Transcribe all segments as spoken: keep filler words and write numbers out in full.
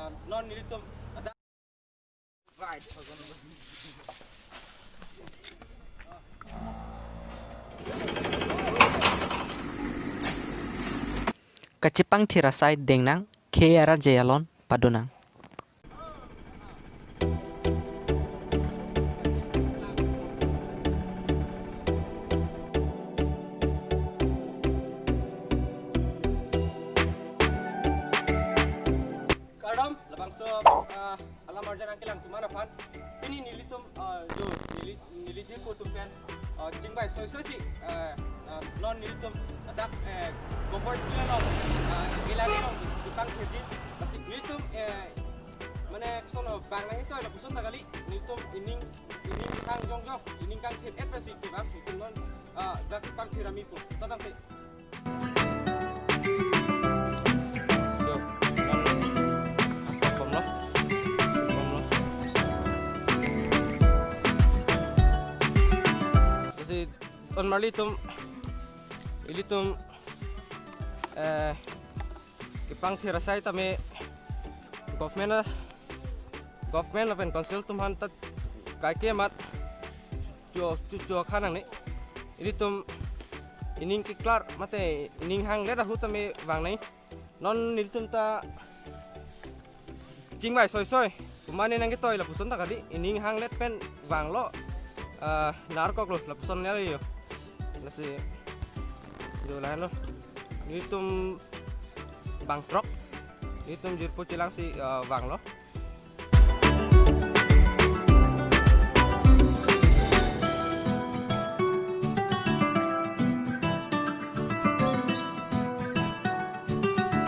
Non nelitum ada kachepangthir asai dengnang, khei arat jeyalon padonang. Kardom, labangso, ah, alam arjan nangkelang atum aphan. Pini nelitum, ah, jo, neli, neli jirpo atum pen, ah, chingvai soisoi si, ah, ah, non nelitum adak, eh, Governors Villa along, ah, Gallery along, tukang kherjin, lasi nelitum, eh, mane koson bang nangketoi lapuson ta kali, nelitum ining, ining kehang jongjong, ining kangthir-et pensi kevang, nelitum non, ah, dak kepangthir ami pu. Tatang te. Jo, non bom lo. Bom lo. Lasi ton marli atum, ilitum, eh, kepangthir asai tame government, government lapen council atum aphan ta kaike amat cho, cho, cho khanang ne. Ilitum ining keklar mate ining hanglet ahut tame vang nai. Non nelitum ta chingvai soisoi, komatne nangketoi lapuson ta kali, ining hanglet pen vanglo, ah, narkok lo, lapuson neli yo. Lasi, jo lahenlo. Nelitum bang throk, nelitum jirpo chelang si, ah, vanglo.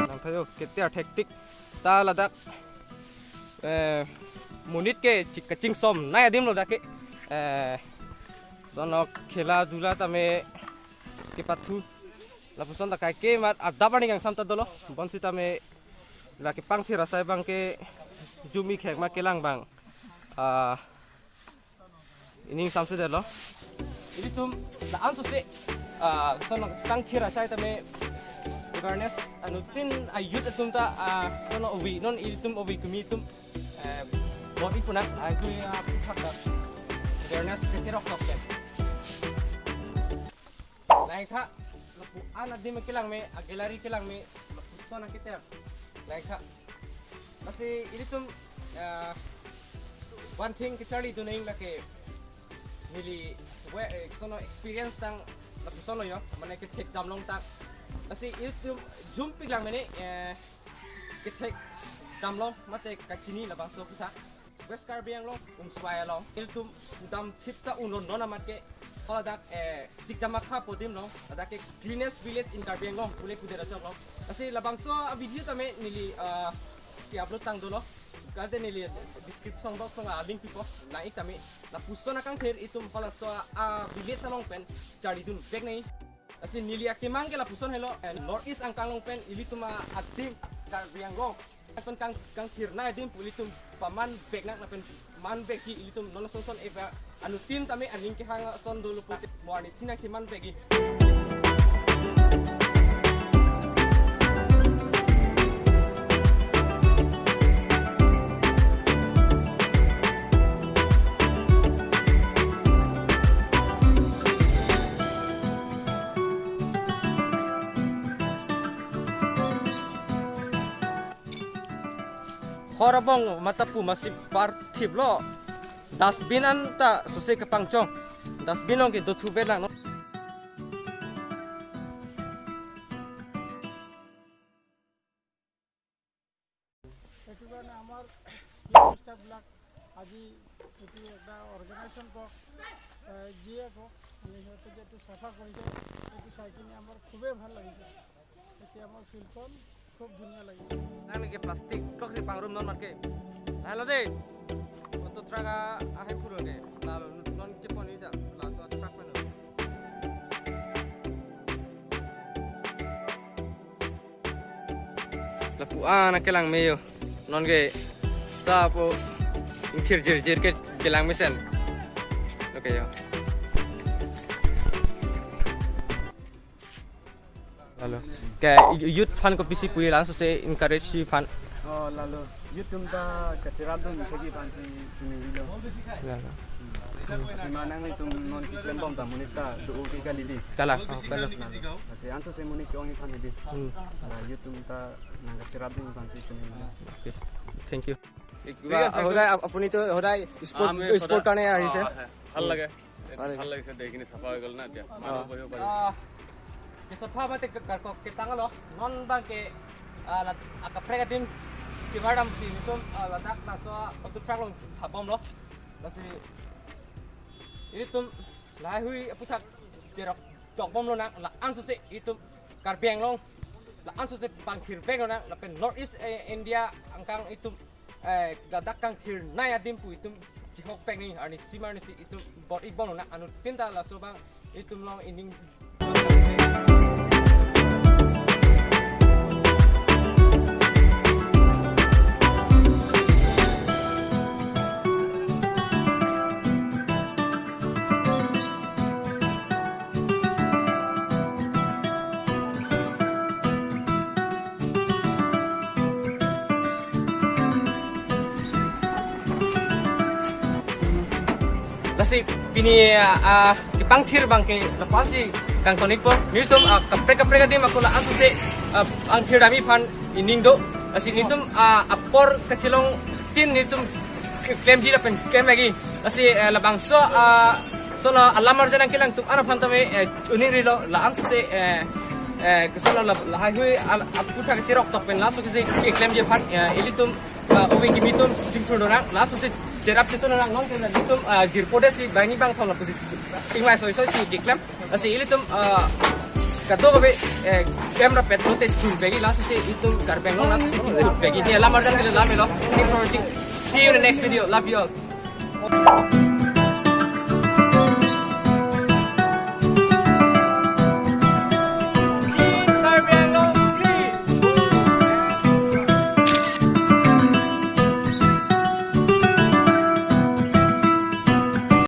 Nangthayo, ketia hektik ta ladak, eh, monit ke chik kachingsom nai adim lo dak ke, eh, sonok khela dula tame kepathu lapuson ta kaike amat adap arni kangsam ta dolo, bonsitame la kepangthir asai abang ke jumi khek ma kelang abang, ah, ining samse detlo. Ilitum la-an sose, ah, sonok kepangthir asai tame awareness anuttin a-youth atum ta, ah, sonok ovi, non ilitum ovi kimi atum, eh, bot ipunak, ah, itu ya, pusat ta awareness kekerok tok ya. Langtha, lapu-an adim kelang me, a-gallery kelang me, lapuson nangketer. Langtha. Lasi ilitum, ah, one thing kecharlidun nang lake neli we, eh, kono experience tang lapuson lo yo, mane kethek damlong tang. Lasi ilitum jumpik lang mene, eh, kethek damlong mate kachini labangso kita. West Karbi Anglong, Umswai along, ilitum damthip ta un-on non amat ke, haladak, eh, Sikdam Akha pu adim along, ladak ke cleanest village in Karbi Anglong, pule pudet achok along. Lasi labangso a-video tame neli, ah, ke-upload tang dolo. Kalte neli description box along a-link pipo, lang-ik tame. Lapuson akangthir itum halaso a, a-village along pen charlidun vek nai. Lasi neli akemang ke lapuson helo, eh, North East angkang along pen ilitum a-adim Karbi Anglong. Lapen kang, kangthir nai adim pu ilitum paman vek nang lapen man vekji ilitum non ason ason eva anuttin tame aning kehang ason dolo pute mo arnisi nangcheman vekji. Hor abong mata pu masi parthip lo. Dustbin anta sose kepangchong. Dustbin along ke dothu belang no. সেইটো কাৰণে আমাৰ ষ্টাফবিলাক আজি এইটো এটা অৰ্গেনাইজেশ্যন কওক, যিয়ে কওক, মানে সিহঁতে যে এইটো চাফা কৰিছে, এইটো চাই কিনে আমাৰ খুবেই ভাল লাগিছে। এতিয়া আমাৰ ফিল্ডখন খুব ধুনীয়া লাগিছে। Nang ke plastic klok si pangrum non mat ke. Lahenlo de. Auto truck a, ahem puro ke. Lalo non ke pon ita. Laso truck pen. Lapu-an nangkelang me yo. Non ke sa pu ingthir jirjir ke chelang mesen. Okay yo. Lalo. Ke youth aphan kopisi puji lang sose encourage si aphan. Oh, lalo, YouTube ta kacherapdun thekji aphansi choningri lo. Lalo. Ima nanglitum non keklembom ta monit ta do-o ke kali dei. Kalang, oh, kalang. Lalo. Lasi ansose monit ke-ong aphan dei. Hmm. La YouTube ta nangkacherapdun aphansi choningri lo. Okay. Thank you. ঠিক আছে, বা, একদম। সদায় আপ-, আপুনিতো সদায় স্পৰ্ট, আমি স্পৰ্ট সদায় কাৰণে আহিছে। অ, হয়। ভাল লাগে। হয় নেকি? ভাল লাগিছে দে, এইখিনি চাফা হৈ গ'ল না এতিয়া। অ। মানুহ বহিব পাৰিব। Ah, kisapha mate ke karkok ketang lo, non abang ke, ah, la, akaprek adim kevardamsi nelitum, ah, ladak laso auto truck along thapbomlo. Lasi ilitum lahaihui aputhak cherok tokbomlonang, la-an sose ilitum Karbi Anglong la-an sose pangthir vek lonang, lapen North East, eh, India angkang ilitum, eh, ladak kangthirnei adim pu ilitum chihokpek nangji arni simar nisi ilitum bor-ibomlonang, anuttin ta laso abang ilitum along ining. Lasi pini, ah, ah, kepangthir abang ke lapusi kangton-ikpo. Nelitum, ah, kaprek kaprek adim ako la-an sose, ah, pangthirdamji aphan ining do. Lasi nelitum, ah, apor kachelongtin nelitum klemji lapen klem lagi. Lasi, eh, labangso, ah, laso alam arjan nangkelangtum an aphan tame, eh, choningrilo, la-an sose, eh, eh, laso la, lahaihui al-, aputhak cherok tok pen laso kesi keklemji aphan, eh, ilitum, ah, ove kimi atum chingthur lonang, laso si cherap chitu lonang, non ke ilitum, ah, girpo desi banghini bangthrok lapusi ingvai soisoi si keklem. Lasi ilitum, ah, kadokave, eh, klem rapet lote chun pegi, laso si ilitum Karbi Anglong laso si chun pegi. Ni alam arjan ke la-an lo. Thanks for watching. See you in the next video. Love you all.